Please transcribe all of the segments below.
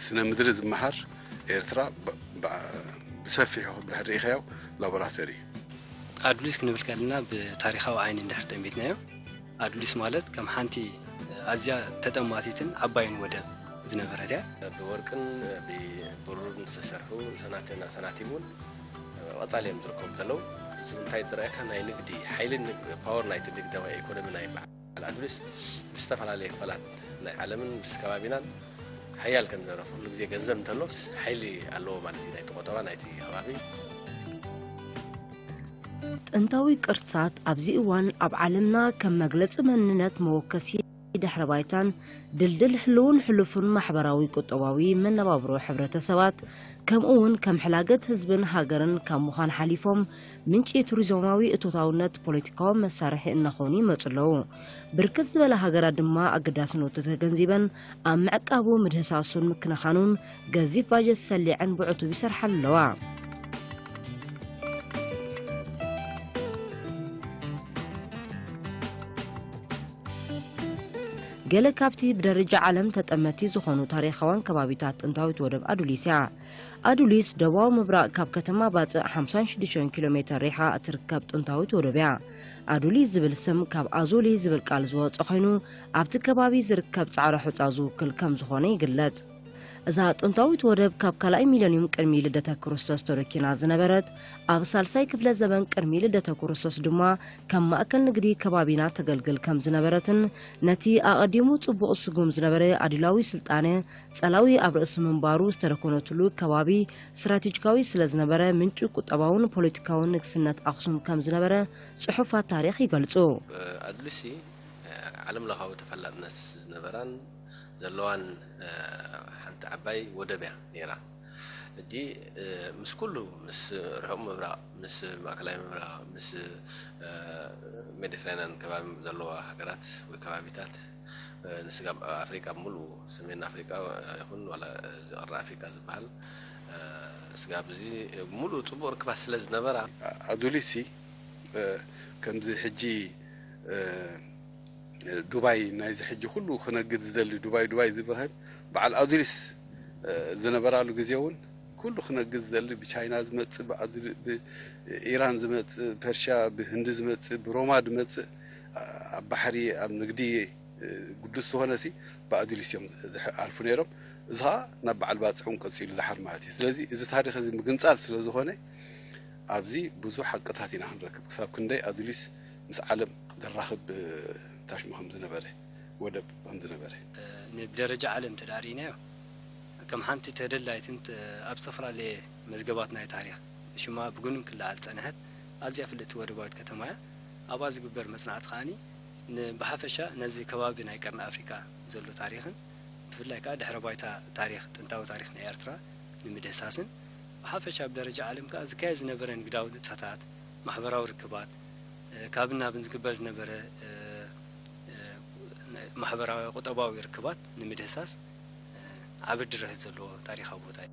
ስነ ምድሪ ዝመሃር ኤርትራ ብ- ብ- ብሰፊሑ ድሕር ርኢኻዮ ላቦራቶሪ እዩ። ኣዱሊስ ክንብል ከለና ብታሪኻዊ ዓይኒ እንድሕር ጠሚትናዮ፣ ኣዱሊስ ማለት ከም ሓንቲ ኣዝያ ተጠማቲትን ዓባይን ወደብ ዝነበረት እያ። ብወርቅን ብብሩርን ዝተሰርሑ ሰናትና ሰናቲም እውን ቀጻሊ እዮም ዝርከቡ ዘለዉ። እዚ እንታይ ዝረኣየካ ናይ ንግዲ ሓይልን ፓወር ናይቲ ንግዳዊ ኢኮኖሚ ናይ በዓል ኣዱሊስ ምስ ዝተፈላለየ ክፋላት ናይ ዓለምን ምስ ከባቢናን ሓያል ከም ዝነበረ ኩሉ ግዜ ገንዘብ እንተሎስ ሓይሊ ኣለዎ ማለት እዩ ናይቲ ቆጠባ ናይቲ ከባቢ። ጥንታዊ ቅርስታት ኣብዚ እዋን ኣብ ዓለምና ከም መግለጺ መንነት መወከሲ ድሕረ ባይታን ድልድል ህልውን ሕሉፍን ማሕበራዊ ቁጠባዊ መነባብሮ ሕብረተሰባት ከምኡ እውን ከም ሕላገት ህዝብን ሃገርን ካብ ምዃን ሓሊፎም ምንጪ ቱሪዝማዊ እቶታውነት ፖለቲካዊ መሳርሒ እናኾኑ ይመፁ ኣለዉ። ብርክት ዝበላ ሃገራት ድማ ኣገዳስነቱ ተገንዚበን ኣብ ምዕቃቡ ምድህሳሱን ምክንኻኑን ገዚፍ ባጀት ሰሊዐን ብዕቱብ ይሰርሓሉ ኣለዋ። ገለ ካብቲ ብደረጃ ዓለም ተጠመቲ ዝኾኑ ታሪኻውያን ከባቢታት ጥንታዊት ወደብ ኣዱሊስ እያ። ኣዱሊስ ደቡባዊ ምብራቕ ካብ ከተማ ባጽዕ ሓምሳን ሽዱሽተን ኪሎ ሜተር ሪሓ እትርከብ ጥንታዊት ወደብ እያ። ኣዱሊስ ዝብል ስም ካብ ኣዙሊ ዝብል ቃል ዝወጸ ኮይኑ ኣብቲ ከባቢ ዝርከብ ጻዕዳ ሑጻ ዝውክል ከም ዝኾነ ይግለጽ። እዛ ጥንታዊት ወደብ ካብ ካልኣይ ሚለንዩም ቅድሚ ልደተ ክርስቶስ ተረኪና ዝነበረት ኣብ ሳልሳይ ክፍለ ዘበን ቅድሚ ልደተ ክርስቶስ ድማ ከም ማእከል ንግዲ ከባቢና ተገልግል ከም ዝነበረትን ነቲ ኣቐዲሙ ጽቡቕ ስጉም ዝነበረ ኣድላዊ ስልጣነ ጸላዊ ኣብ ርእሲ ምንባሩ ዝተረኮነትሉ ከባቢ ስትራቴጂካዊ ስለ ዝነበረ ምንጪ ቁጠባውን ፖለቲካውን ንግስነት ኣኽሱም ከም ዝነበረ ጽሑፋት ታሪኽ ይገልጹ። ኣድልሲ ዓለም ለኻዊ ተፈላጥነት ዝነበራን ዘለዋን ሓንቲ ዓባይ ወደብ እያ ነይራ። ሕጂ ምስ ኩሉ ምስ ርሑቕ ምብራቕ ምስ ማእከላይ ምብራቕ ምስ ሜዲትራንያን ከባቢ ዘለዋ ሃገራት ወይ ከባቢታት ንስጋብ ኣፍሪቃ ብምሉኡ ሰሜን ኣፍሪቃ ይኹን ዋላ እዚ ቀርኒ ኣፍሪቃ ዝበሃል ስጋብ እዚ ብምሉኡ ፅቡቕ ርክባት ስለ ዝነበራ ኣዱሊሲ ከምዚ ሕጂ ዱባይ ናይዚ ሕጂ ኩሉ ክነግድ ዝደሊ ዱባይ ዱባይ ዝበሃል በዓል ኣዱሊስ ዝነበራሉ ግዜ እውን ኩሉ ክነግድ ዝደሊ ብቻይና ዝመፅእ ብኢራን ዝመፅእ ፐርሽያ ብህንዲ ዝመፅእ ብሮማ ዝመፅእ ኣብ ባሕሪ ኣብ ንግዲ ግዱስ ዝኾነ ሲ ብኣዱሊስ እዮም ዝሓልፉ ነይሮም። እዚ ከዓ ናብ በዓል ባፅዕ እውን ቀፂሉ ዝሓር ማለት እዩ። ስለዚ እዚ ታሪክ እዚ ምግንፃል ስለ ዝኾነ ኣብዚ ብዙሕ ሓቅታት ኢና ክንረክብ ክሳብ ክንደይ ኣዱሊስ ምስ ዓለም ዘራኽብ ታሽሙ ከም ዝነበረ ወደብ ከም ዝነበረ ብደረጃ ዓለም ተዳሪናዮ ከም ሓንቲ ተደላይትን ኣብ ዝተፈላለየ መዝገባት ናይ ታሪክ ሽማ ብግኑን ክለዓል ዝፀንሐት ኣዝያ ፍልጥቲ ወደባዊት ከተማ እያ። ኣብኣ ዝግበር መፅናዕቲ ከዓኒ ብሓፈሻ ነዚ ከባቢ ናይ ቀርኒ ኣፍሪካ ዘሎ ታሪክን ብፍላይ ከዓ ድሕረ ባይታ ታሪክ ጥንታዊ ታሪክ ናይ ኤርትራ ንምድህሳስን ብሓፈሻ ብደረጃ ዓለም ከዓ ዝካየድ ዝነበረ ንግዳዊ ንጥፈታት ማሕበራዊ ርክባት ካብን ናብን ዝግበር ዝነበረ ማሕበራዊ ቁጠባዊ ርክባት ንምድህሳስ ዓቢ ድርኺት ዘለዎ ታሪኻዊ ቦታ እዩ።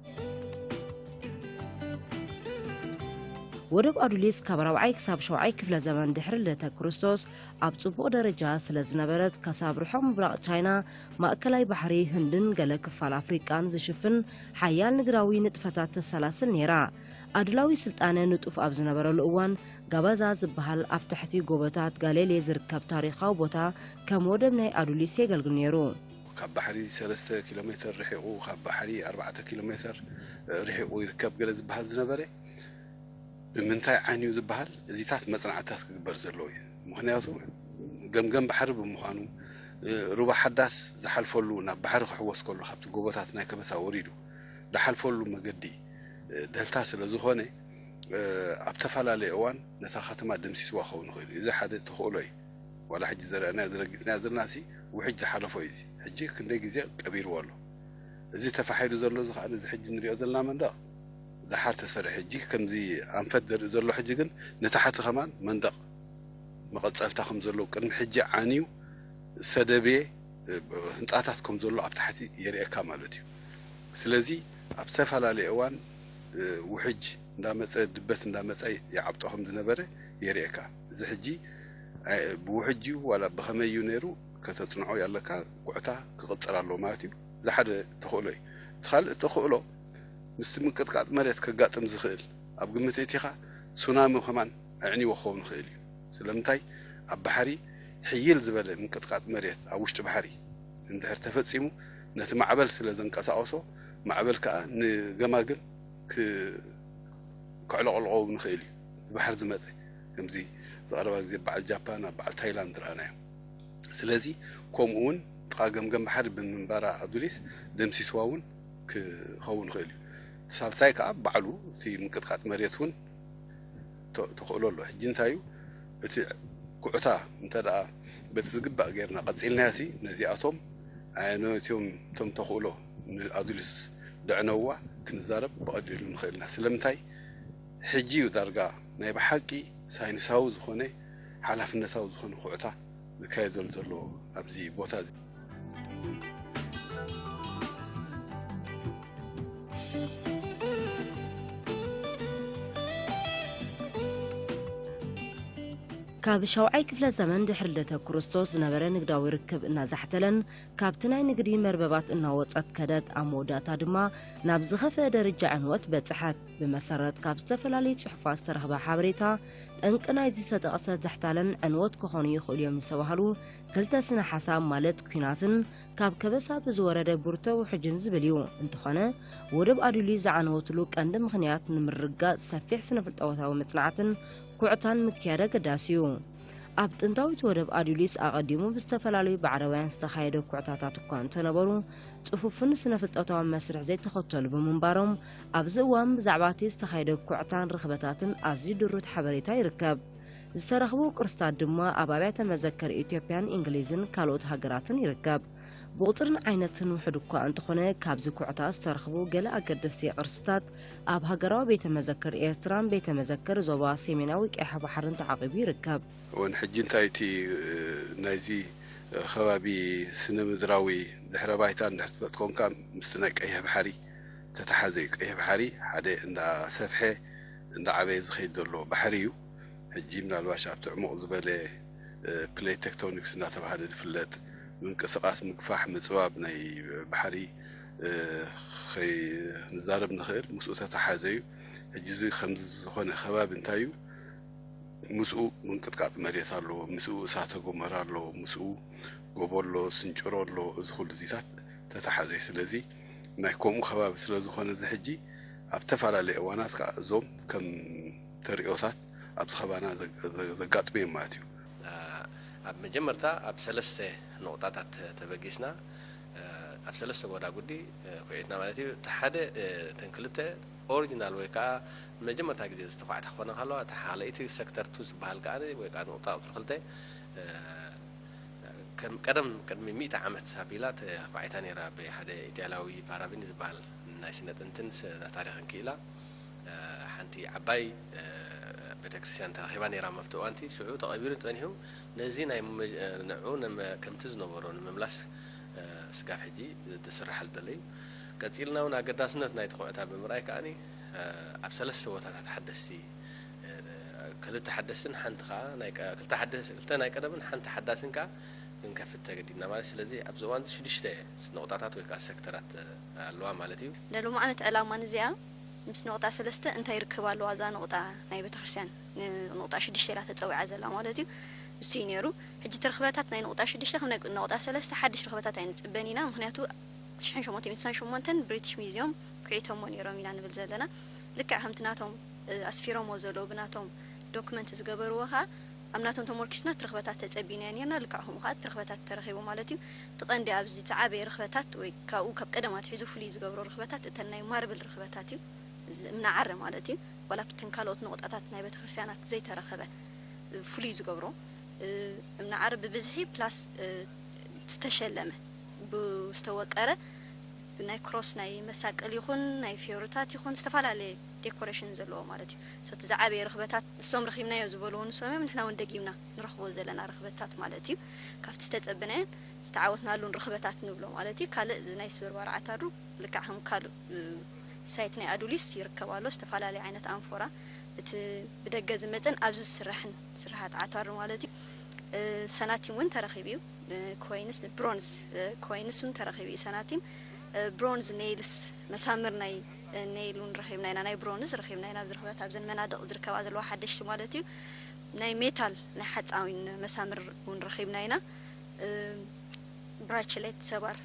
ወደብ ኣዱሊስ ካብ ራብዓይ ክሳብ ሸውዓይ ክፍለ ዘመን ድሕሪ ልደተ ክርስቶስ ኣብ ጽቡቕ ደረጃ ስለ ዝነበረት ከሳብ ርሑቕ ምብራቕ ቻይና፣ ማእከላይ ባሕሪ ህንድን ገለ ክፋል ኣፍሪቃን ዝሽፍን ሓያል ንግዳዊ ንጥፈታት ተሰላስል ነይራ። ኣድላዊ ስልጣነ ንጡፍ ኣብ ዝነበረሉ እዋን ጋባዛ ዝበሃል ኣብ ትሕቲ ጎቦታት ጋሌሌ ዝርከብ ታሪኻዊ ቦታ ከም ወደብ ናይ ኣዱሊስ የገልግል ነይሩ። ካብ ባሕሪ ሰለስተ ኪሎ ሜተር ርሒቑ ካብ ባሕሪ ኣርባዕተ ኪሎ ሜተር ርሒቑ ይርከብ ገለ ዝበሃል ዝነበረ ብምንታይ ዓይኒ እዩ ዝበሃል እዚታት መፅናዕትታት ክግበር ዘለዎ እዩ። ምክንያቱ ገምገም ባሕሪ ብምዃኑ ሩባ ሓዳስ ዝሓልፈሉ ናብ ባሕሪ ክሕወስ ከሎ ካብቲ ጎቦታት ናይ ከበሳ ወሪዱ ዝሓልፈሉ መገዲ ደልታ ስለ ዝኾነ ኣብ ተፈላለየ እዋን ነታ ከተማ ደምሲስዋ ክኸውን ይኽእል እዩ። እዚ ሓደ ተኽእሎ እዩ። ዋላ ሕጂ ዘረአናዮ ዝረጊፅናዮ ዘለና ሲ ውሕጅ ዝሓለፎ እዩ። እዚ ሕጂ ክንደይ ግዜ ቀቢርዎ ኣሎ። እዚ ተፋሒሩ ዘሎ እዚ ከዓ እዚ ሕጂ ንሪኦ ዘለና መንደቕ ደሓር ተሰርሐ ሕጂ ከምዚ ኣንፈት ዘርኢ ዘሎ ሕጂ ግን ንታሕቲ ከማን መንደቕ መቐፀልታ ከም ዘለዎ ቅድሚ ሕጂ ዓንዩ ሰደብየ ህንፃታት ከም ዘሎ ኣብ ታሕቲ የርእየካ ማለት እዩ። ስለዚ ኣብ ዝተፈላለየ እዋን ውሕጅ እንዳመፀ ድበት እንዳመፀ ይዓብጦ ከም ዝነበረ የርእየካ። እዚ ሕጂ ብውሕጅ እዩ ዋላ ብኸመይ እዩ ነይሩ ከተፅንዖ ያለካ ጉዕታ ክቕፅል ኣለዎ ማለት እዩ። እዚ ሓደ ተኽእሎ እዩ። እቲ ካልእ ተኽእሎ ምስቲ ምንቅጥቃጥ መሬት ከጋጥም ዝኽእል ኣብ ግምት እቲኻ ሱናሚ ከማን ኣዕኒዎ ክኸውን ይኽእል እዩ። ስለምንታይ ኣብ ባሕሪ ሕይል ዝበለ ምንቅጥቃጥ መሬት ኣብ ውሽጢ ባሕሪ እንድሕር ተፈጺሙ ነቲ ማዕበል ስለ ዘንቀሳቐሶ ማዕበል ከኣ ንገማግም ክ- ከዕለቕልቖ እውን ይኽእል እዩ። ብባሕሪ ዝመጸ ከምዚ ዝቐረባ ግዜ በዓል ጃፓን ኣብ በዓል ታይላንድ ረኣናዮም። ስለዚ ከምኡ እውን ጥቓ ገምገም ባሕሪ ብምንባራ ኣዱሊስ ደምሲስዋ እውን ክኸውን ይኽእል እዩ። ሳልሳይ ከዓ ባዕሉ እቲ ምንቅጥቃጥ መሬት እውን ተ- ተኽእሎ ኣሎ። ሕጂ እንታይ እዩ እቲ ኩዕታ እንተ ደኣ በቲ ዝግባእ ጌርና ቀጺልናዮ ሲ ነዚኣቶም ኣየኖትዮም እቶም ተኽእሎ ንኣዱሊስ ደዕነዋ ክንዛረብ ብቐሊሉ ንኽእል ኢና። ስለምንታይ ሕጂ እዩ ዳርጋ ናይ ብሓቂ ሳይንሳዊ ዝኾነ ሓላፍነታዊ ዝኾነ ኩዕታ ዝካየደሉ ዘሎ ኣብዚ ቦታ እዚ። ካብ ሻውዓይ ክፍለ ዘመን ድሕሪ ልደተ ክርስቶስ ዝነበረ ንግዳዊ ርክብ እናዛሕተለን ካብቲ ናይ ንግዲ መርበባት እናወጸት ከደት፣ ኣብ መወዳእታ ድማ ናብ ዝኸፍአ ደረጃ ዕንወት በጽሐት። ብመሰረት ካብ ዝተፈላለዩ ጽሑፋት ዝተረኽበ ሓበሬታ፣ ጠንቂ ናይዚ ዝተጠቕሰ ዛሕታለን ዕንወት ክኾኑ ይኽእሉ እዮም ዝተባህሉ ክልተ ስነ ሓሳብ ማለት ኲናትን ካብ ከበሳ ብዝወረደ ብርቱዕ ውሕጅን ዝብል እዩ። እንተኾነ ወደብ ኣዱሊ ዝዓነወትሉ ቀንዲ ምኽንያት ንምርግጋጽ ሰፊሕ ስነ-ፍልጠታዊ መጽናዕትን ኩዕታን ምክያድ ኣገዳሲ እዩ። ኣብ ጥንታዊት ወደብ ኣዱሊስ ኣቐዲሙ ብዝተፈላለዩ ባዕዳውያን ዝተኻየደ ኩዕታታት እኳ እንተነበሩ፣ ጽፉፍን ስነ-ፍልጠታዊ መስርሕ ዘይተኸተሉ ብምንባሮም፣ ኣብዚ እዋን ብዛዕባ እቲ ዝተኻየደ ኩዕታን ርኽበታትን ኣዝዩ ድሩት ሓበሬታ ይርከብ። ዝተረኽቡ ቅርስታት ድማ ኣብ ኣብያተ መዘክር ኢትዮጵያን እንግሊዝን ካልኦት ሃገራትን ይርከብ። ብቑጽርን ዓይነትን ውሑድ እኳ እንተኾነ፣ ካብዚ ኩዕታ ዝተረኽቡ ገለ ኣገደስቲ ቅርስታት ኣብ ሃገራዊ ቤተ መዘክር ኤርትራን ቤተ መዘክር ዞባ ሰሜናዊ ቀይሕ ባሕርን ተዓቒቡ ይርከብ። እወን፣ ሕጂ እንታይ እቲ ናይዚ ከባቢ ስነ ምድራዊ ድሕረ ባይታ እንድሕር ትፈልጥ ኮንካ ምስቲ ናይ ቀይሕ ባሕሪ ተተሓዘ እዩ። ቀይሕ ባሕሪ ሓደ እንዳሰፍሐ እንዳዓበየ ዝኸይድ ዘሎ ባሕሪ እዩ። ሕጂ ምናልባሽ ኣብቲ ዕሙቕ ዝበለ ፕሌት ቴክቶኒክስ እናተባህለ ዝፍለጥ ምንቅስቓስ ምግፋሕ ምፅባብ ናይ ባሕሪ ክንዛረብ ንኽእል ምስኡ ተተሓዘ እዩ። ሕጂ እዚ ከምዚ ዝኾነ ከባቢ እንታይ እዩ? ምስኡ ምንቅጥቃጥ መሬት ኣለዎ፣ ምስኡ እሳተ ጎመራ ኣለዎ፣ ምስኡ ጎቦ ኣሎ፣ ስንጭሮ ኣሎ። እዚ ኩሉ እዚታት ተተሓዘ እዩ። ስለዚ ናይ ከምኡ ከባቢ ስለ ዝኾነ እዚ ሕጂ ኣብ ተፈላለየ እዋናት ከዓ እዞም ከም ተርእዮታት ኣብዚ ከባና ዘጋጥሙ እዮም ማለት እዩ። ኣብ መጀመርታ ኣብ ሰለስተ ነቑጣታት ተበጊስና ኣብ ሰለስተ ጎዳጉዲ ኩዒትና ማለት እዩ። እቲ ሓደ እተን ክልተ ኦሪጂናል ወይ ከዓ መጀመርታ ግዜ ዝተኳዕታ ክኾና ከለዋ፣ እቲ ካልኣይቲ ሰክተር ቱ ዝበሃል ከዓ ወይ ከዓ ነቑጣ ቁፅሪ ክልተ ከም ቀደም ቅድሚ ሚእቲ ዓመት ኣቢላ ተኳዒታ ነይራ ብሓደ ኢጣልያዊ ፓራቪኒ ዝበሃል ናይ ስነ ጥንትን ስነ ታሪኽን ክኢላ። ሓንቲ ዓባይ ቤተክርስትያን ተረኺባ ነይራ ኣብቲ እዋንቲ ሽዑ ተቐቢሩ ጸኒሑ። ነዚ ናይ ንዑ ከምቲ ዝነበሮ ንምምላስ ስጋብ ሕጂ ዝስራሓሉ ዘሎ እዩ። ቀጺልና እውን ኣገዳስነት ናይቲ ኩዕታ ብምርኣይ ከኣ ኣብ ሰለስተ ቦታታት ሓደስቲ ክልተ ሓደስትን ሓንቲ ከዓ ክልተ ናይ ቀደምን ሓንቲ ሓዳስን ከዓ ክንከፍት ተገዲድና ማለት። ስለዚ ኣብዚ እዋን ሽዱሽተ ነቑጣታት ወይ ከዓ ሰክተራት ኣለዋ ማለት እዩ። ናይ ሎሚ ዓመት ዕላማ ንዚኣ ምስ ነቑጣ ሰለስተ እንታይ ርክብ ኣለዋ እዛ ነቑጣ ናይ ቤተክርስትያን ንነቑጣ ሽዱሽተ ኢላ ተፀዊዓ ዘላ ማለት እዩ። እሱ እዩ ነይሩ። ሕጂ እቲ ርኽበታት ናይ ነቑጣ ሽዱሽተ ከም ናይ ነቑጣ ሰለስተ ሓድሽ ርኽበታት ኣይንፅበን ኢና። ምክንያቱ ትሽሕን ሸሞንተ ሚእትን ስሳን ሸሞንተን ብሪቲሽ ሚዝዮም ኩዒቶሞ ነይሮም ኢና ንብል ዘለና። ልክዕ ከምቲ ናቶም ኣስፊሮሞ ዘለዉ ብናቶም ዶክመንት ዝገበርዎ ከዓ ኣብ ናቶም ተሞርኪስና ትርኽበታት ተጸቢና ነርና። ልክዕ ከምኡ ከዓ ትርኽበታት ተረኺቡ ማለት እዩ። እቲ ቀንዲ ኣብዚ ዝዓበየ ርኽበታት ወይ ካብኡ ካብ ቀደም ኣትሒዙ ፍሉይ ዝገብሮ ርኽበታት እተን ናይ ማርብል ርኽበታት እዩ። እዚ እምኒ ዓረ ማለት እዩ። ዋላ ኣብተን ካልኦት ነቑጣታት ናይ ቤተክርስትያናት ዘይተረኸበ ፍሉይ ዝገብሮ እምኒ ዓረ ብብዝሒ ፕላስ ዝተሸለመ ብዝተወቀረ ናይ ክሮስ ናይ መሳቅል ይኹን ናይ ፊዮርታት ይኹን ዝተፈላለየ ዴኮሬሽን ዘለዎ ማለት እዩ። So እቲ ዝዓበየ ርኽበታት ንሶም ረኺብናዮ ዝበልዎ ንሶም እዮም፣ ንሕና እውን ደጊምና ንረኽቦ ዘለና ርኽበታት ማለት እዩ። ካብቲ ዝተጸበናዮን ዝተዓወትናሉን ርኽበታት ንብሎ ማለት እዩ። ካልእ እዚ ናይ ስብርባር ዓታሩ ልክዕ ከም ካልእ ሳይት ናይ ኣዱሊስ ይርከብ ኣሎ። ዝተፈላለየ ዓይነት ኣንፎራ እቲ ብደገ ዝመጸን ኣብዚ ዝስራሕን ስራሓት ዓታሩ ማለት እዩ። ሰናቲም እውን ተረኺቡ እዩ። ኮይንስ ብሮንዝ ኮይንስ እውን ተረኺቡ እዩ ሰናቲም። ብሮንዝ ኔይልስ፣ መሳምር ናይ ኔይል እውን ረኺብና ኢና። ናይ ብሮንዝ ረኺብና ኢና ኣብዚ ርኽበት ኣብዘን መናድቕ ዝርከባ ዘለዋ ሓደሽቲ ማለት እዩ። ናይ ሜታል ናይ ሓፃዊን መሳምር እውን ረኺብና ኢና። ብራችሌት ሰባር፣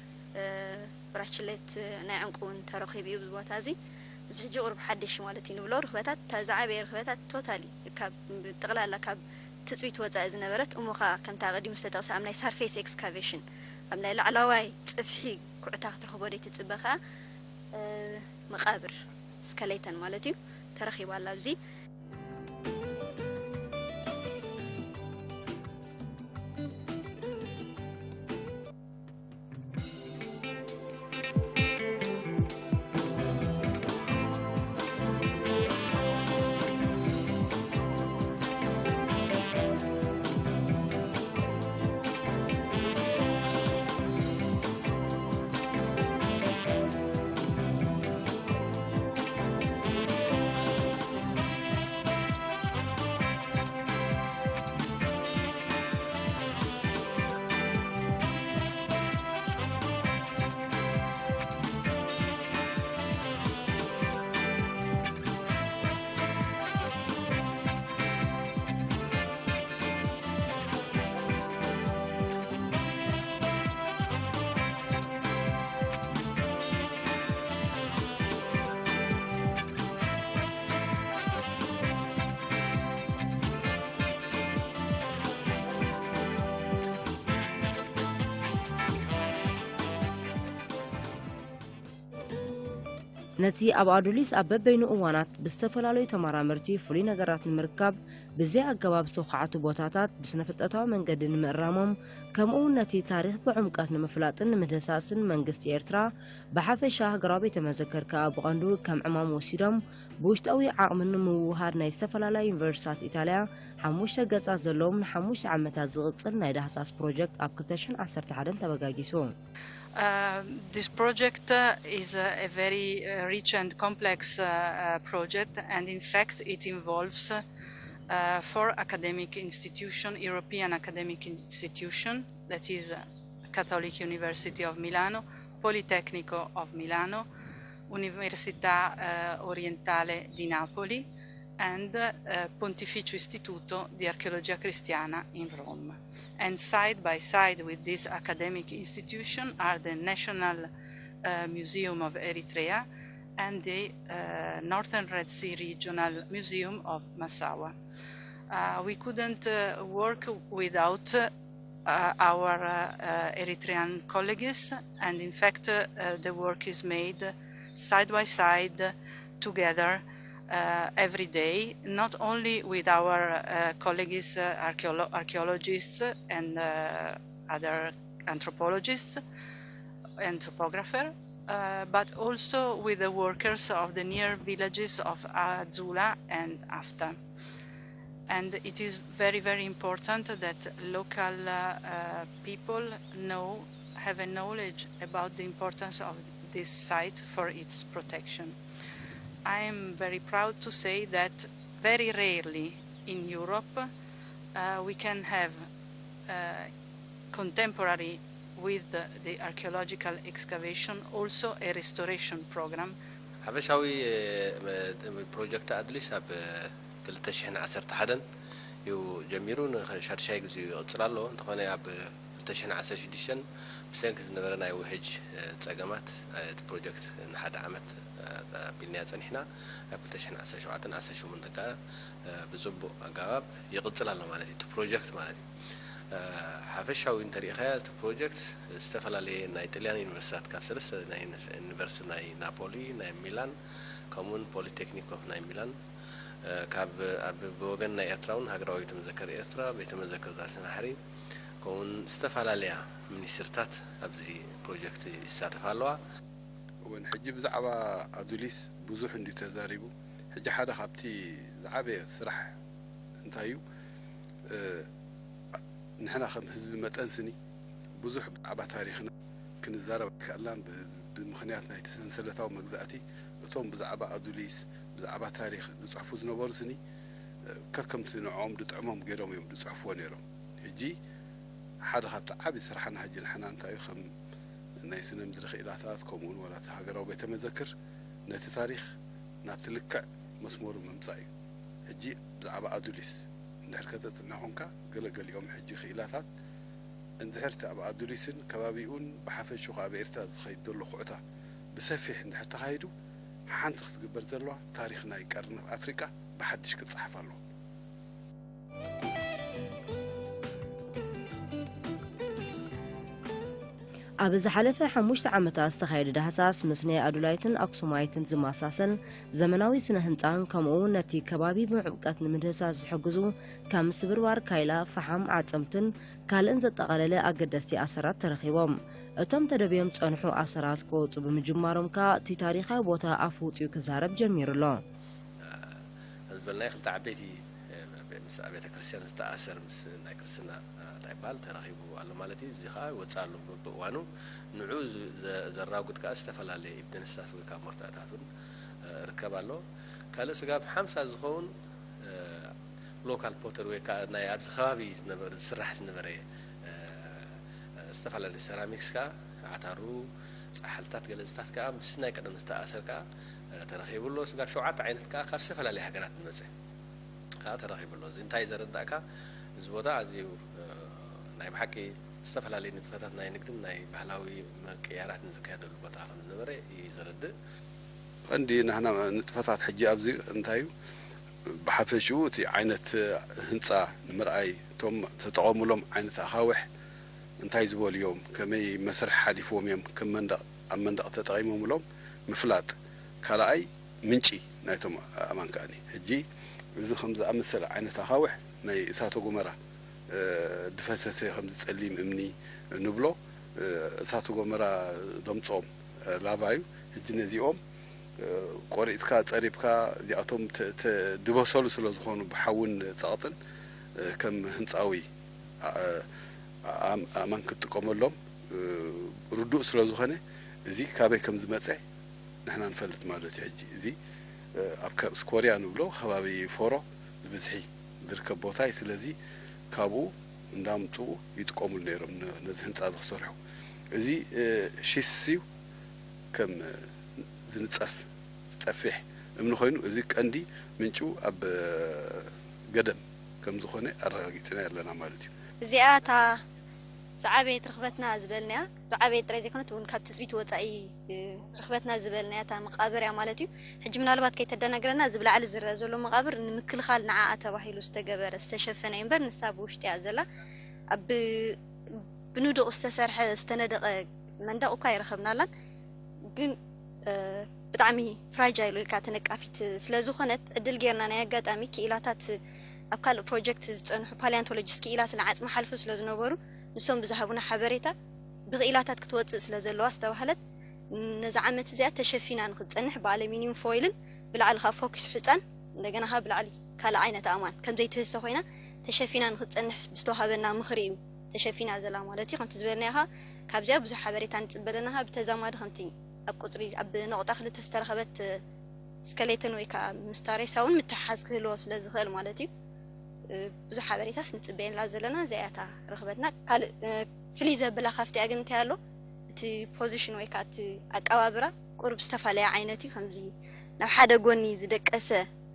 ብራችሌት ናይ ዕንቁ እውን ተረኺቡ እዩ ኣብዚ ቦታ እዚ። እዚ ሕጂ ቁሩብ ሓደሽ ማለት እዩ ንብሎ ርኽበታት። እታ ዝዓበየ ርኽበታት ቶታሊ ካብ ጠቕላላ ካብ ትፅቢት ወፃኢ ዝነበረት፣ እሞ ከዓ ከምታ ቀዲሙ ዝተጠቕሰ ኣብ ናይ ሳርፌስ ኤክስካቬሽን ኣብ ናይ ላዕላዋይ ፅፍሒ ኩዕታ ክትረኽቦ ደይ ትፅበ ከዓ መቃብር ስከሌተን ማለት እዩ ተረኺባ ኣላ ኣብዚ። ነቲ ኣብ ኣዱሊስ ኣብ በበይኑ እዋናት ብዝተፈላለዩ ተመራመርቲ ፍሉይ ነገራት ንምርካብ ብዘይ ኣገባብ ዝተዃዕቱ ቦታታት ብስነ-ፍልጠታዊ መንገዲ ንምእራሞም፣ ከምኡ እውን ነቲ ታሪኽ ብዕምቀት ንምፍላጥን ንምድህሳስን መንግስቲ ኤርትራ ብሓፈሻ ሃገራዊ ቤተ መዘክር ከኣ ብቐንዱ ከም ዕማም ወሲዶም ብውሽጣዊ ዓቕሚ ንምውህሃድ ናይ ዝተፈላለያ ዩኒቨርሲታት ኢጣልያ ሓሙሽተ ገጻት ዘለዎም ንሓሙሽተ ዓመታት ዝቕጽል ናይ ዳህሳስ ፕሮጀክት ኣብ ክልተ ሽሕን ዓሰርተ ሓደን ተበጋጊሱ። Uh, this project uh, is a, a very uh, rich and complex uh, uh, project, and in fact, it involves uh, uh, four academic institution, European academic institution, that is uh, Catholic University of Milano, Politecnico of Milano, Università uh, Orientale di Napoli, and uh, Pontificio Istituto di Archeologia Cristiana in Rome. And side by side with this academic institution are the National uh, Museum of Eritrea and the uh, Northern Red Sea Regional Museum of Massawa. Uh, we couldn't uh, work without uh, our uh, uh, Eritrean colleagues, and in fact, uh, uh, the work is made side by side together uh, every day, not only with our uh, colleagues, uh, archeolo- archaeologists, and uh, other anthropologists and topographers, uh, but also with the workers of the near villages of Azula and Afta. And it is very, very important that local uh, uh, people know, have a knowledge about the importance of this site for its protection. I am very proud to say that very rarely in Europe uh, we can have uh, contemporary with the archaeological excavation also a restoration program. ሓፈሻዊ ፕሮጀክት ኣድሊስ ኣብ ክልተ ሽሕን ዓሰርተ ሓደን እዩ ጀሚሩ፣ ንሻድሻይ ግዜኡ ይቕጽል ኣሎ። እንተኾነ ኣብ ክልተ ሽሕን ዓሰርተ ሽዱሽተን ብሰንኪ ዝነበረ ናይ ውሕጅ ጸገማት እቲ ፕሮጀክት ንሓደ ዓመት ኣቢልናዮ ጸኒሕና። ኣብ ክልተ ሽሕን ዓሰርተ ሸውዓተን ዓሰርተ ሸሞንተን ከኣ ብጽቡቕ ኣገባብ ይቕጽል ኣሎ ማለት እዩ፣ እቲ ፕሮጀክት ማለት እዩ። ሓፈሻዊ እንተሪኢኻዮ እቲ ፕሮጀክት ዝተፈላለየ ናይ ጥልያን ዩኒቨርሲታት ካብ ሰለስተ ናይ ዩኒቨርሲቲ ናይ ናፖሊ፣ ናይ ሚላን ከምኡውን ፖሊቴክኒክ ኦፍ ናይ ሚላን ካብ ኣብ ብወገን ናይ ኤርትራ እውን ሃገራዊ ቤተ መዘክር ኤርትራ፣ ቤተ መዘክር ዛስናሕሪ ከምኡውን ዝተፈላለያ ሚኒስትርታት ኣብዚ ፕሮጀክት ይሳተፋ ኣለዋ። እውን ሕጂ ብዛዕባ ኣዱሊስ ብዙሕ እንድዩ ተዛሪቡ። ሕጂ ሓደ ካብቲ ዝዓበየ ስራሕ እንታይ እዩ? ንሕና ከም ህዝቢ መጠን ስኒ ብዙሕ ብዛዕባ ታሪኽና ክንዛረብ ኣይከኣልናን። ብምኽንያት ናይቲ ሰንሰለታዊ መግዛእቲ እቶም ብዛዕባ ኣዱሊስ ብዛዕባ ታሪኽ ዝፅሕፉ ዝነበሩ ስኒ ከከምቲ ንዕኦም ዝጥዕሞም ገይሮም እዮም ዝፅሕፍዎ ነይሮም። ሕጂ ሓደ ካብቲ ዓብዪ ስራሕና ሕጂ ንሕና እንታይ እዩ ከም ናይ ስነ ምድሪ ክኢላታት ከምኡ እውን ዋላ እቲ ሃገራዊ ቤተ መዘክር ነቲ ታሪኽ ናብቲ ልክዕ መስመሩ ምምጻእ እዩ። ሕጂ ብዛዕባ ኣዱሊስ እንድሕር ከተጽንሕ ኮንካ፣ ገለገሊኦም ሕጂ ክኢላታት እንድሕር እቲ ኣብ ኣዱሊስን ከባቢኡን ብሓፈሽኡ ከኣ ኣብ ኤርትራ ዝኸይድ ዘሎ ኩዕታ ብሰፊሕ እንድሕር ተኻሂዱ፣ ሓንቲ ክትግበር ዘለዋ፣ ታሪኽ ናይ ቀርኒ ኣፍሪቃ ብሓድሽ ክጸሓፍ ኣለዎ። ኣብ ዝሓለፈ ሓሙሽተ ዓመታት ዝተኻየደ ዳህሳስ ምስ ናይ ኣዱላይትን ኣክሱማይትን ዝመሳሰል ዘመናዊ ስነ ህንጻን ከምኡ እውን ነቲ ከባቢ ብምዕምቀት ንምህሳስ ዝሕግዙ ከም ስብርባር ካይላ፣ ፈሓም፣ ዓጸምትን ካልእን ዘጠቓለለ ኣገደስቲ ኣሰራት ተረኺቦም። እቶም ተደብዮም ዝጸንሑ ኣሰራት ክወጹ ብምጅማሮም ከኣ እቲ ታሪኻዊ ቦታ ኣፍ ውጺኡ ክዛረብ ጀሚሩ ኣሎ። ዝበልናዮ ክልተ ዓበይቲ ምስ ቤተ ክርስቲያን ዝተኣሰር ምስ ናይ ክርስትና እንታይ ይበሃል ተረኺቡ ኣሎ ማለት እዩ። እዚ ከዓ ይወፅእ ኣሎ በብእዋኑ። ንዑ ዘራጉድ ከዓ ዝተፈላለየ ኢቪደንስታት ወይ ከዓ መርትዖታት እውን ርከብ ኣሎ። ካልእ ስጋብ ሓምሳ ዝኸውን ሎካል ፖተር ወይ ከዓ ናይ ኣብዚ ከባቢ ዝነበረ ዝስራሕ ዝነበረ ዝተፈላለዩ ሰራሚክስ ከዓ ዓታሩ፣ ፃሕልታት ገለፅታት ከዓ ምስ ናይ ቀደም ዝተኣሰር ከዓ ተረኺቡ ኣሎ። ስጋብ ሸውዓተ ዓይነት ከዓ ካብ ዝተፈላለዩ ሃገራት ዝመፀ ከዓ ተረኺቡ ኣሎ። እዚ እንታይ ዘረዳእካ፣ እዚ ቦታ ኣዝዩ ናይ ብሓቂ ዝተፈላለዩ ንጥፈታት ናይ ንግድን ናይ ባህላዊ ምቅያራትን ዝካየደሉ ቦታ ከም ዝነበረ እዩ ዘረድእ። ቀንዲ ናህና ንጥፈታት ሕጂ ኣብዚ እንታይ እዩ፣ ብሓፈሽኡ እቲ ዓይነት ህንፃ ንምርኣይ፣ እቶም ተጠቐሙሎም ዓይነት ኣኻውሕ እንታይ ዝበሉ እዮም፣ ከመይ መስርሕ ሓሊፍዎም እዮም፣ ከም መንደቕ ኣብ መንደቕ ተጠቒሞምሎም ምፍላጥ፣ ካልኣይ ምንጪ ናይቶም ኣእማን ከኣኒ። ሕጂ እዚ ከም ዝኣመሰለ ዓይነት ኣኻውሕ ናይ እሳተ ጎመራ ድፈሰሰ፣ ከምዚ ጸሊም እምኒ ንብሎ እሳተ ጎመራ ደምጾም ላቫ እዩ። ሕጂ ነዚኦም ቆሪጽካ ጸሪብካ እዚኣቶም ድበሰሉ ስለ ዝኾኑ ብሓውን ጸቕጥን ከም ህንጻዊ ኣእማን ክትጥቀመሎም ርዱእ ስለ ዝኾነ እዚ ካበይ ከም ዝመጸ ንሕና ንፈልጥ ማለት እዩ። ሕጂ እዚ ኣብ ስኮርያ ንብሎ ከባቢ ፎሮ ብብዝሒ ዝርከብ ቦታ እዩ። ስለዚ ካብኡ እንዳምፅኡ ይጥቀሙሉ ነይሮም ነዚ ህንፃ እዚ ክሰርሑ። እዚ ሽስ እዩ ከም ዝንፀፍ ዝጠፍሕ እምኒ ኮይኑ እዚ ቀንዲ ምንጩ ኣብ ገደም ከም ዝኾነ ኣረጋጊፅና ኣለና ማለት እዩ። እዚኣ እታ ዝዓበየት ርኽበትና ዝበልናያ ዝዓበየት ጥራይ ዘይኮነት እውን ካብ ትፅቢት ወፃኢ ርኽበትና ዝበልናያ እታ መቃብር እያ ማለት እዩ። ሕጂ ምናልባት ከይተደናግረና እዚ ብላዕሊ ዝረአ ዘሎ መቃብር ንምክልኻል ንዓኣ ተባሂሉ ዝተገበረ ዝተሸፈነ እዩ እምበር ንሳ ብውሽጢ እያ ዘላ። ኣብ ብንዱቕ ዝተሰርሐ ዝተነደቐ መንደቕ እኳ ኣይረኸብናላን ግን ብጣዕሚ ፍራጃይል ወይ ከዓ ተነቃፊት ስለዝኾነት ዕድል ጌርና ናይ ኣጋጣሚ ክኢላታት ኣብ ካልእ ፕሮጀክት ዝፀንሑ ፓሊያንቶሎጂስት ክኢላ ስለ ዓፅሚ ሓልፉ ስለዝነበሩ ንሶም ብዝሃቡና ሓበሬታ ብክኢላታት ክትወፅእ ስለዘለዋ ዝተባህለት ነዚ ዓመት እዚኣ ተሸፊና ንክትፀንሕ ብኣለሚኒየም ፎይልን ብላዕሊ ከዓ ፎኪስ ሑፃን እንደገና ከዓ ብላዕሊ ካልእ ዓይነት ኣእማን ከምዘይትህሰ ኮይና ተሸፊና ንክትፀንሕ ብዝተዋሃበና ምኽሪ እዩ ተሸፊና ዘላ ማለት እዩ። ከምቲ ዝበልናዮ ከዓ ካብዚኣ ብዙሕ ሓበሬታ ንፅበ ኣለና ከዓ ብተዛማዲ ከምቲ ኣብ ቁፅሪ ኣብ ነቑጣ ክልተ ዝተረኸበት ስከሌተን ወይ ከዓ ምስታ ሬሳ እውን ምትሕሓዝ ክህልዎ ስለ ዝኽእል ማለት እዩ። ብዙሕ ሓበሬታስ ንፅበየላ ዘለና እዚኣ እያ እታ ረኽበትና። ካልእ ፍልይ ዘብላ ካብቲኣ ግን እንታይ ኣሎ እቲ ፖዚሽን ወይ ከዓ እቲ ኣቀባብራ ቁሩብ ዝተፈላለየ ዓይነት እዩ። ከምዚ ናብ ሓደ ጎኒ ዝደቀሰ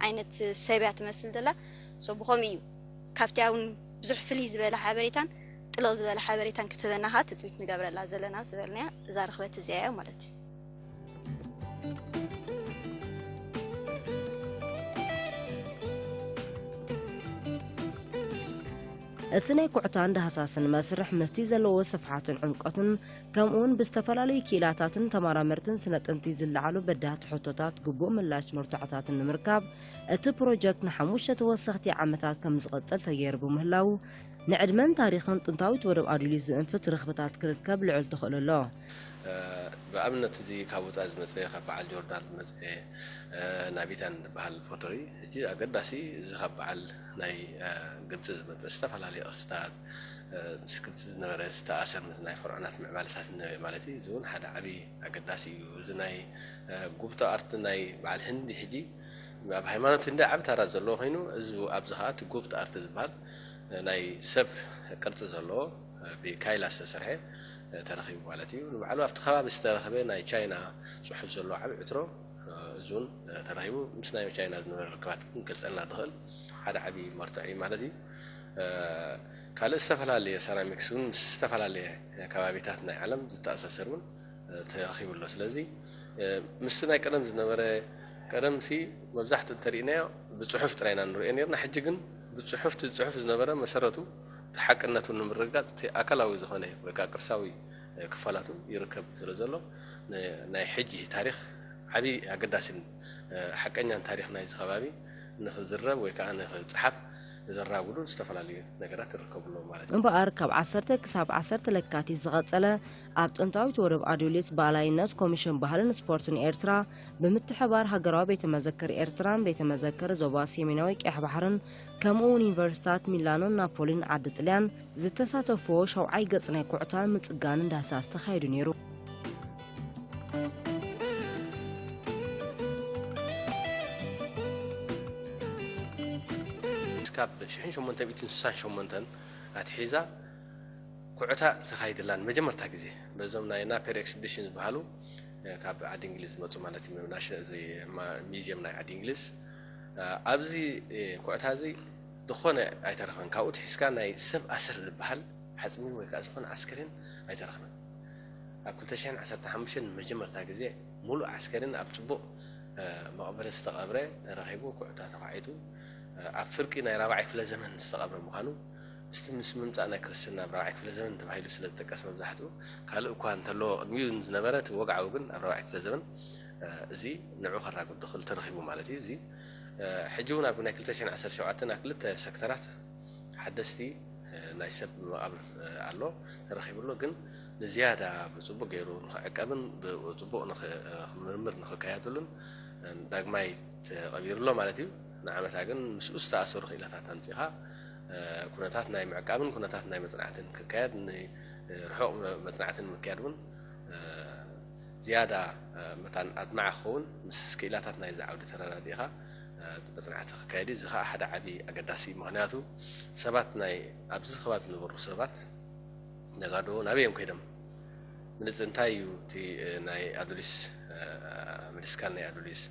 ዓይነት ሰብ እያ ትመስል ዘላ። ሶ ብኸምኡ እዩ ካብቲኣ እውን ብዙሕ ፍልይ ዝበለ ሓበሬታን ጥልቕ ዝበለ ሓበሬታን ክትህበና ከዓ ትፅቢት ንገብረላ ዘለና ዝበልናያ እዛ ርኽበት እዚኣ እያ ማለት እዩ። እቲ ናይ ኩዕታን ዳህሳስን መስርሕ ምስቲ ዘለዎ ስፍሓትን ዕምቆትን ከምኡውን ብዝተፈላለዩ ክኢላታትን ተመራመርትን ስነ ጥንቲ ዝለዓሉ በዳህቲ ሕቶታት ግቡእ ምላሽ መርትዖታትን ንምርካብ እቲ ፕሮጀክት ንሓሙሽተ ተወሰኽቲ ዓመታት ከም ዝቕጽል ተገይሩ ብምህላዉ ንዕድመን ታሪኽን ጥንታዊት ወደብ ኣዱሊስ ዝእንፍት ርኽብታት ክርከብ ልዑል ተኽእሎ ኣሎ። ብኣብነት እዚ ካብ ወፃኢ ዝመፀ ካብ በዓል ጆርዳን ዝመፀ ናቢታን ዝበሃል ፖተሪ ሕጂ ኣገዳሲ እዚ ካብ በዓል ናይ ግብፂ ዝመፀ ዝተፈላለዩ ቅርስታት ምስ ግብፂ ዝነበረ ዝተኣሰር ምስ ናይ ፈርዖናት ምዕባለታት ዝነበረ ማለት እዩ። እዚ እውን ሓደ ዓብዪ ኣገዳሲ እዩ። እዚ ናይ ጉብቶ ኣርት ናይ በዓል ህንዲ ሕጂ ኣብ ሃይማኖት ህንዲ ዓቢ ታራ ዘለዎ ኮይኑ እዚ ኣብዚ ከዓ እቲ ጉብቶ ኣርት ዝበሃል ናይ ሰብ ቅርፂ ዘለዎ ብካይላ ዝተሰርሐ ተረኺቡ ማለት እዩ። ንባዕሉ ኣብቲ ከባቢ ዝተረኸበ ናይ ቻይና ጽሑፍ ዘለዎ ዓቢ ዕትሮ፣ እ፣ እዚ እውን፣ እ፣ ተረኺቡ። ምስ ናይ ቻይና ዝነበረ ርክባት ክንገልጸልና ንኽእል ሓደ ዓቢ መርትዖ እዩ ማለት እዩ። እ፣ ካልእ ዝተፈላለየ ሰራሚክስ እውን ምስ ዝተፈላለየ ከባቢታት ናይ ዓለም ዝተኣሳሰር እውን፣ እ፣ ተረኺቡ ኣሎ። ስለዚ፣ እ፣ ምስቲ ናይ ቀደም ዝነበረ፣ ቀደምሲ መብዛሕትኡ እንተሪእናዮ ብጽሑፍ ጥራይ ኢና ንሪኦ ነርና። ሕጂ ግን ብጽሑፍ፣ እቲ ዝጽሑፍ ዝነበረ መሰረቱ፣ እቲ ሓቅነቱ ንምርግጋጽ እቲ ኣካላዊ ዝኾነ ወይ ከዓ ቅርሳዊ፣ እ፣ ክፋላቱ ይርከብ ስለ ዘሎ፣ ን-፣ ናይ ሕጂ ታሪኽ ዓቢ ኣገዳሲን፣ እ፣ ሓቀኛን ታሪኽ ናይዚ ከባቢ ንኽዝረብ ወይ ከዓ ንኽጽሓፍ ዘራጉዱ ዝተፈላለዩ ነገራት ይርከቡ ኣለዉ ማለት እዩ። እምበኣር ካብ ዓሰርተ ክሳብ ዓሰርተ ለካቲት ዝቐጸለ ኣብ ጥንታዊት ወደብ ኣዱሊስ ብኣላይነት ኮሚሽን ባህልን ስፖርትን ኤርትራ ብምትሕባር ሃገራዊ ቤተ መዘክር ኤርትራን ቤተ መዘክር ዞባ ሰሜናዊ ቀይሕ ባሕርን ከምኡ እውን ዩኒቨርሲታት ሚላኖን ናፖሊን ዓዲ ጥልያን ዝተሳተፍዎ ሻውዓይ ገጽ ናይ ኩዕታ ምጽጋንን ዳህሳስ ተኻይዱ ነይሩ። ካብ ሽሕን ሸሞንተ ሚእትን ስሳን ሸሞንተን ኣትሒዛ ኩዕታ ተኻይድላን መጀመርታ ግዜ በዞም ናይ ናፔር ኤክስፒዲሽን ዝበሃሉ፣ እ፣ ካብ ዓዲ እንግሊዝ ዝመጹ ማለት እዩ። ናሽ-፣ እዚ ማ-፣ ሚዝየም ናይ ዓዲ እንግሊዝ፣ እ፣ ኣብዚ፣ እ፣ ኩዕታ እዚ ዝኾነ ኣይተረፈን። ካብኡ ትሒዝካ ናይ ሰብ ኣሰር ዝበሃል ዓጽሚ ወይ ከዓ ዝኾነ ኣስከሬን ኣይተረኽበን። ኣብ ክልተ ሽሕን ዓሰርተ ሓሙሽተን ንመጀመርታ ግዜ ሙሉእ ኣስከሬን ኣብ ጽቡቕ፣ እ፣ መቕበሪ ዝተቐብረ ተረኺቡ፣ ኩዕታ ተዃዒቱ፣ እ፣ ኣብ ፍርቂ ናይ ራብዓይ ክፍለ ዘመን ዝተቐብረ ምዃኑ፣ ምስቲ ምስ ምምጻእ ናይ ክርስትና ኣብ ራብዓይ ክፍለ ዘመን ተባሂሉ ስለ ዝጥቀስ መብዛሕትኡ፣ ካልእ እኳ እንተሎ ቅድሚኡ ዝነበረ እቲ ወግዓዊ ግን ኣብ ራብዓይ ክፍለ ዘመን፣ እ፣ እዚ ንዑ ከራጉድ ዝኽእል ተረኺቡ ማለት እዩ። እዚ፣ እ፣ ሕጂ እውን ኣብ ናይ ክልተ ሽሕን ዓሰርተ ሸውዓተን ኣብ ክልተ ሰክተራት ሓደስቲ፣ እ፣ ናይ ሰብ መቓብር፣ እ፣ ኣሎ፣ ተረኺቡ ኣሎ። ግን ንዝያዳ ብጽቡቕ ገይሩ ንኽዕቀብን ብጽቡቕ ንኽ-፣ እ፣ ምርምር ንኽካየደሉን፣ እ፣ ዳግማይ ተቐቢሩ ኣሎ ማለት እዩ። ንዓመታ ግን ምስኡ ዝተኣሰሩ ክኢላታት ኣምጺኻ፣ እ፣ ኩነታት ናይ ምዕቃብን ኩነታት ናይ መጽናዕትን ክካየድ፣ ን-፣ ርሑቕ መ-፣ መጽናዕትን ምክያድ እውን፣ እ፣ ዝያዳ፣ እ፣ መታን ኣድማዒ ክኸውን ምስ ክኢላታት ናይዚ ዓውዲ ተረዳዲእኻ፣ እ፣ መጽናዕቲ ክካየድ እዩ። እዚ ኸኣ ሓደ ዓቢ ኣገዳሲ እዩ። ምኽንያቱ ሰባት ናይ ኣብዚ ከባቢ ዝነበሩ ሰባት ነጋዶ ናበይ እዮም ከይዶም? ምልጺ እንታይ እዩ እቲ፣ እ፣ ናይ ኣዱሊስ፣ እ፣ ምድስካል ናይ ኣዱሊስ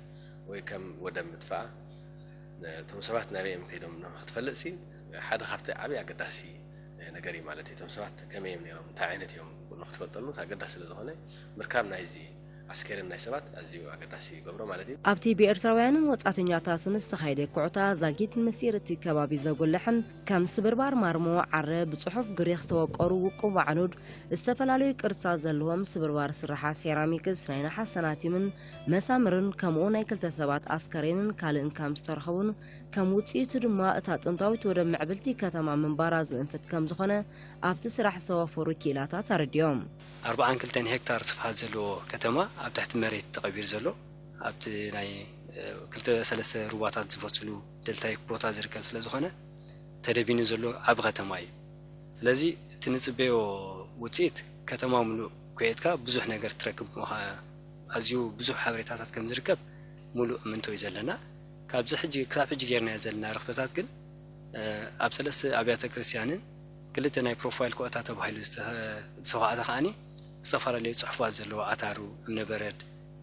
ወይ ከም ወደብ ምጥፋኣ፣ ነ-፣ እቶም ሰባት ናበይ እዮም ከይዶም ንኽትፈልጥሲ ሓደ ካብቲ ዓቢ ኣገዳሲ፣ እ፣ ነገር እዩ ማለት እዩ። እቶም ሰባት ከመይ እዮም ነይሮም፣ እንታይ ዓይነት እዮም ንኽትፈልጠሉ እቲ ኣገዳሲ ስለ ዝኾነ ምርካብ ናይዚ ኣስከሬን ናይ ሰባት ኣዝዩ ኣገዳሲ ይገብሮ ማለት እዩ። ኣብቲ ብኤርትራውያንን ወጻእተኛታትን ዝተኻየደ ኩዕታ ዛጊት ምስጢር እቲ ከባቢ ዘጉልሕን ከም ስብርባር ማርሞ ዓረ ብጽሑፍ ግሪኽ ዝተወቀሩ ውቁብ ኣዕኑድ ዝተፈላለዩ ቅርጽታት ዘለዎም ስብርባር ስርሓት ሴራሚክስ ናይ ነሓስ ሰናቲምን መሳምርን ከምኡ ናይ ክልተ ሰባት ኣስከሬንን ካልእን ከም ዝተረኸቡን ከም ውጽኢቱ ድማ እታ ጥንታዊት ወደብ ምዕብልቲ ከተማ ምንባራ ዝእንፍት ከም ዝኾነ ኣብቲ ስራሕ ዝተዋፈሩ ክኢላታት ኣረዲኦም። ኣርብዓን ክልተን ሄክታር ስፍሓት ዘለዎ ከተማ ኣብ ትሕቲ መሬት ተቐቢሩ ዘሎ ኣብቲ ናይ፣ እ፣ ክልተ ሰለስተ ሩባታት ዝፈስሉ ደልታይክ ቦታ ዝርከብ ስለ ዝኾነ ተደቢኑ ዘሎ ዓቢ ከተማ እዩ። ስለዚ እቲ ንጽበዮ ውጽኢት ከተማ ምሉእ ኩዒትካ ብዙሕ ነገር ትረክብ ምዃ-፣ ኣዝዩ ብዙሕ ሓበሬታታት ከም ዝርከብ ምሉእ እምንቶ እዩ ዘለና። ካብዚ ሕጂ ክሳብ ሕጂ ጌርናዮ ዘለና ርኽበታት ግን፣ እ፣ ኣብ ሰለስተ ኣብያተ ክርስቲያንን ክልተ ናይ ፕሮፋይል ኩዕታ ተባሂሉ ዝተ-፣ ዝተዃዕተ ከኣኒ ዝተፈላለዩ ጽሑፋት ዘለዎ ኣታሩ፣ እምነበረድ፣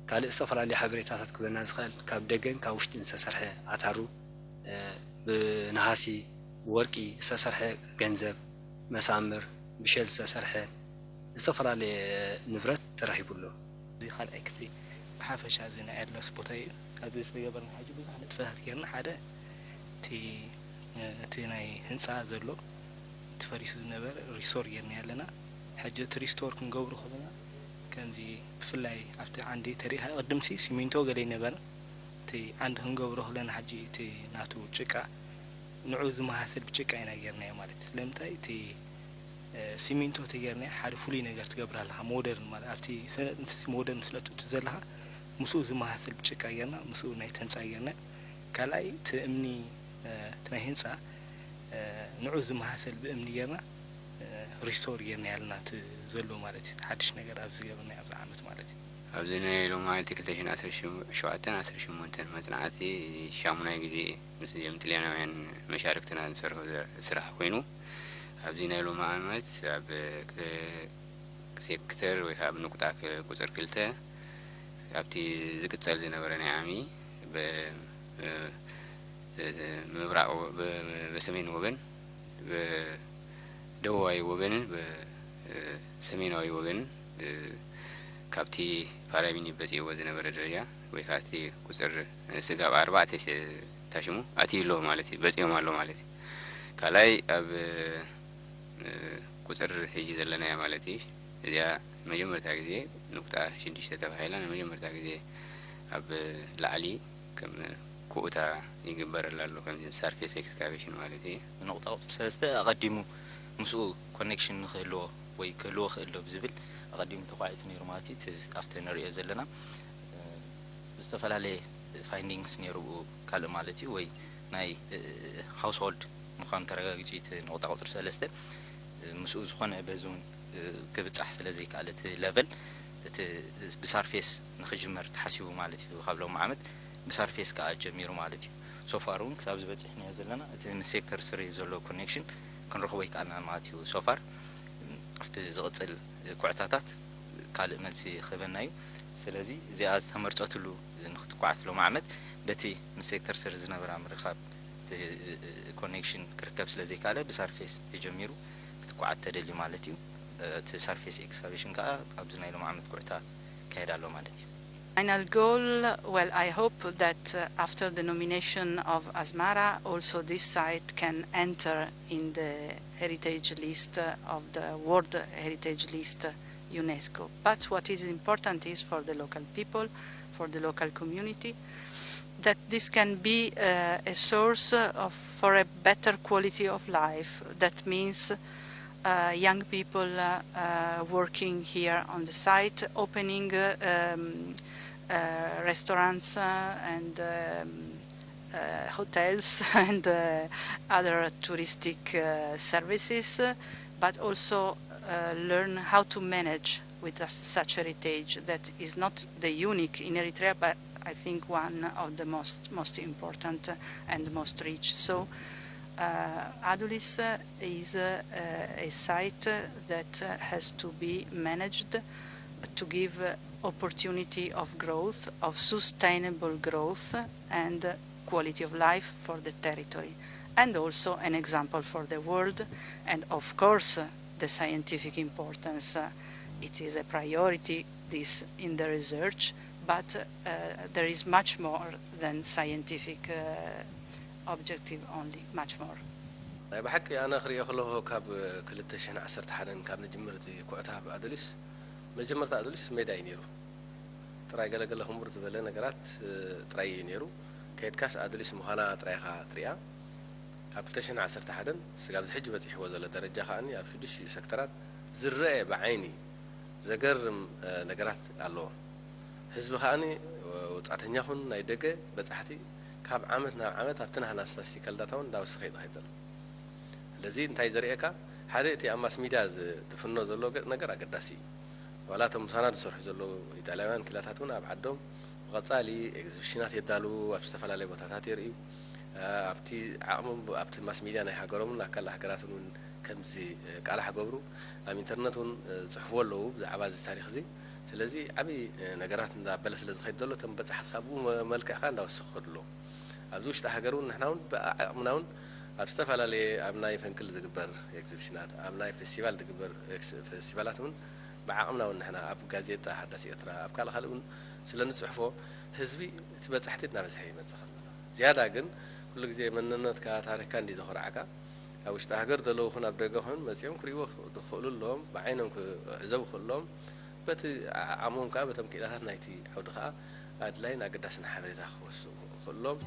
ካልእ ዝተፈላለዩ ሓበሬታታት ክህበና ዝኽእል ካብ ደገን ካብ ውሽጥን ዝተሰርሐ ኣታሩ፣ እ፣ ብነሃሲ፣ ብወርቂ ዝተሰርሐ ገንዘብ፣ መሳምር፣ ብሸል ዝተሰርሐ ዝተፈላለየ ንብረት ተረኺቡ ኣሎ። እዚ ካልኣይ ክፍሊ ብሓፈሻ እዚ ናይ ኣድላስ ቦታ እዩ። ኣብዚ ዝተገበርና ሕጂ ብዙሕ ንጥፈታት ጌርና። ሓደ እቲ፣ እቲ ናይ ህንፃ ዘሎ እቲ ፈሪሱ ዝነበረ ሪስቶር ጌርና ኣለና። ሕጂ እቲ ሪስቶር ክንገብሮ ከለና ከምዚ ብፍላይ ኣብቲ ዓንዲ ተሪኢኻ ቅድምሲ ሲሚንቶ ገለ ኣይነበረን። እቲ ዓንዲ ክንገብሮ ከለና ሕጂ እቲ ናቱ ጭቃ ንዑ ዝመሳሰል ብጭቃ ኢና ጌርናዮ ማለት እዩ። ስለምንታይ እቲ፣ እ፣ ሲሚንቶ ተጌርናዮ ሓደ ፍሉይ ነገር ትገብር ኣለኻ። ሞደርን ማለት ኣብቲ ስነ ጥንሲ ሞደርን ስለ ትእቱ ዘለኻ ምስኡ ዝመሳሰል ብጭቃ ጌርና ምስኡ ናይ ህንጻ ጌርና። ካልኣይ እቲ እምኒ፣ እ፣ እቲ ናይ ህንጻ፣ እ፣ ንዑ ዝመሳሰል ብእምኒ ጌርና፣ እ፣ ሪስቶር ጌርና ያልና እቲ ዘሎ ማለት እዩ። እቲ ሓድሽ ነገር ኣብዚ ገበርና ኣብዚ ዓመት ማለት እዩ። ኣብዚ ናይ ሎማዓንቲ ክልተ ሽሕን ዓሰርተ ሸውዓተን ዓሰርተ ሸሞንተን መጽናዕቲ ሻሙናይ ግዜ ምስ እዚኦም ጥልያናውያን መሻርክትና ዝሰርሑ ዘ-፣ ስራሕ ኮይኑ፣ ኣብዚ ናይ ሎሚ ዓመት ኣብ፣ እ፣ ሴክተር ወይ ከዓ ብንቁጣ ክ- ቁፅር ክልተ ኣብቲ ዝቅፀል ዝነበረ ናይ ዓሚ ብ- ብ- ምብራቅ ወ- ብ- ብሰሜን ወገን ብደቡባዊ ወገንን ብሰሜናዊ ወገንን ካብቲ ፓራሚኒ በፂእዎ ዝነበረ ደረጃ ወይ ከዓ እቲ ቁፅር ስጋብ ኣርባዕተ ተ- ታሽሙ ኣትዩ ኣሎ ማለት እዩ፣ በፂኦም ኣሎ ማለት እዩ። ካልኣይ ኣብ ቁፅር ሕጂ ዘለናዮ ማለት እዩ። እዚኣ መጀመርታ ግዜ ንቁጣ ሽዱሽተ ተባሂላ ንመጀመርታ ግዜ ኣብ ላዕሊ ከም ኩኡታ ይግበረላ ኣሎ፣ ከምዚ ሰርፌስ ኤክስካቬሽን ማለት እዩ። ንቁጣ ቁፅሪ ሰለስተ ኣቐዲሙ ምስኡ ኮኔክሽን ንክህልዎ ወይ ክህልዎ ክእል ዶ ብዝብል ኣቐዲሙ ተኳዒቱ ነይሩ ማለት እዩ። እቲ ኣብቲ ንሪኦ ዘለና ዝተፈላለየ ፋይንዲንግስ ነይሩ ብኡ ካልእ ማለት እዩ ወይ ናይ ሃውስሆልድ ምዃኑ ተረጋጊጹ እቲ ንቁጣ ቁፅሪ ሰለስተ ምስኡ ዝኾነ በዚ እውን ክብፃሕ ስለ ዘይከኣለ እቲ ለቨል እቲ ብሳርፌስ ንክጅመር ተሓሲቡ ማለት እዩ ካብ ሎም ዓመት ብሳርፌስ ከዓ ጀሚሩ ማለት እዩ። ሶፋር እውን ክሳብ ዝበፅሕናዮ ዘለና እቲ ንሴክተር ስሪ ዘሎ ኮኔክሽን ክንረኽቦ ይከኣልና ማለት እዩ። ሶፋር ኣብቲ ዝቕፅል ኩዕታታት ካልእ መልሲ ክህበና እዩ። ስለዚ እዚኣ ዝተመርፀትሉ ንክትኳዓት ሎም ዓመት በቲ ምስ ሴክተር ስር ዝነበራ ምርኻብ እቲ ኮኔክሽን ክርከብ ስለ ዘይከኣለ ብሳርፌስ ተጀሚሩ ክትኳዓት ተደልዩ ማለት እዩ። እቲ ሳርፌስ ኤክስካቬሽን ከዓ ኣብዚ ናይ ሎም ዓመት ኩዕታ ይካየድ ኣሎ ማለት እዩ። Final goal, well, I hope that uh, after the nomination of Asmara, also this site can enter in the heritage list uh, of the World Heritage List UNESCO. But what is important is for the local people, for the local community, that this can be uh, a source of, for a better quality of life. That means uh, young people uh, uh, working here on the site, opening uh, um, uh, restaurants uh, and um, uh, hotels and uh, other touristic uh, services, uh, but also uh, learn how to manage with us such heritage that is not the unique in Eritrea, but I think one of the most most important and most rich. So uh, Adulis uh, is uh, a site that uh, has to be managed to give uh, opportunity of growth, of sustainable growth, and uh, quality of life for the territory, and also an example for the world, and of course uh, the scientific importance. Uh, it is a priority this in the research, but uh, there is much more than scientific uh, objective only, much more. ናይ ብሓቂ ኣነ ክሪኦ ከለኹ ካብ ክልተ ሽሕን ዓሰርተ ሓደን ካብ ንጅምር እዚ ኩዕታ ኣብ ኣዱሊስ መጀመርታ ኣዱሊስ ሜዳ እዩ ነይሩ። ጥራይ ገለገለ ክምቡር ዝበለ ነገራት ጥራይ እዩ ነይሩ። ከየድካስ ኣዱሊስ ምዃና ጥራይ ኢኻ ትሪኣ። ካብ ክልተ ሽሕን ዓሰርተ ሓደን ስጋብ ዝሕጂ በፂሕዎ ዘሎ ደረጃ ከኣኒ ኣብ ሽዱሽቲኡ ሴክተራት ዝረአ ብዓይኒ ዘገርም ነገራት ኣለዎ። ህዝቢ ከኣኒ ወፃእተኛ ኹን ናይ ደገ በፃሕቲ ካብ ዓመት ናብ ዓመት ኣብቲ ናህና ስታስቲካል ዳታ እውን እንዳወሰኸ ይኸይድ ዘሎ። ስለዚ እንታይ ዘርእየካ ሓደ እቲ ኣብ ማስ ሚድያ ዝፍኖ ዘሎ ነገር ኣገዳሲ እዩ። ዋላ እቶም ምሳና ዝሰርሑ ዘለዉ ኢጣልያውያን ክኢላታት እውን ኣብ ዓዶም ብቐፃሊ ኤግዚቢሽናት የዳልዉ፣ ኣብ ዝተፈላለዩ ቦታታት የርእዩ። ኣብቲ ዓቕሞም ኣብቲ ማስ ሚድያ ናይ ሃገሮምን ኣካል ሃገራትን እውን ከምዚ ቃልሕ ገብሩ ኣብ ኢንተርነት እውን ዝፅሕፍዎ ኣለዉ ብዛዕባ እዚ ታሪክ እዚ። ስለዚ ዓብዪ ነገራት እንዳበለ ስለ ዝኸይድ ዘሎ እቶም በፃሕቲ ካብ ብኡ መልክዕ ከዓ እንዳወሰኹ ይኸዱ ኣለዉ። ኣብዚ ውሽጢ ሃገር እውን ንሕና እውን ብዓቕምና እውን ኣብ ዝተፈላለየ ኣብ ናይ ፈንቅል ዝግበር ኤግዚቢሽናት ኣብ ናይ ፌስቲቫል ዝግበር ፌስቲቫላት እውን ብዓቕምና እውን ንሕና ኣብ ጋዜጣ ሓዳስ ኤርትራ ኣብ ካልእ ካልእ እውን ስለ ንፅሕፎ ህዝቢ እቲ በፃሕቲ እናበዝሐ ይመፅእ ከም ዘሎ ዝያዳ ግን ኩሉ ግዜ መንነትካ ታሪክካ እንዲ ዘኾርዓካ ኣብ ውሽጢ ሃገር ዘለዉ ኹን ኣብ ደገ ኹን መፂኦም ክርእይዎ ዝኽእሉ ኣለዎም ብዓይኖም ክዕዘቡ ክእሉ ኣለዎም በቲ ዓቕሞም ከዓ በቶም ክኢላታት ናይቲ ዓውዲ ከዓ ኣድላይን ኣገዳስን ሓበሬታ ክወስዱ ክእሎም።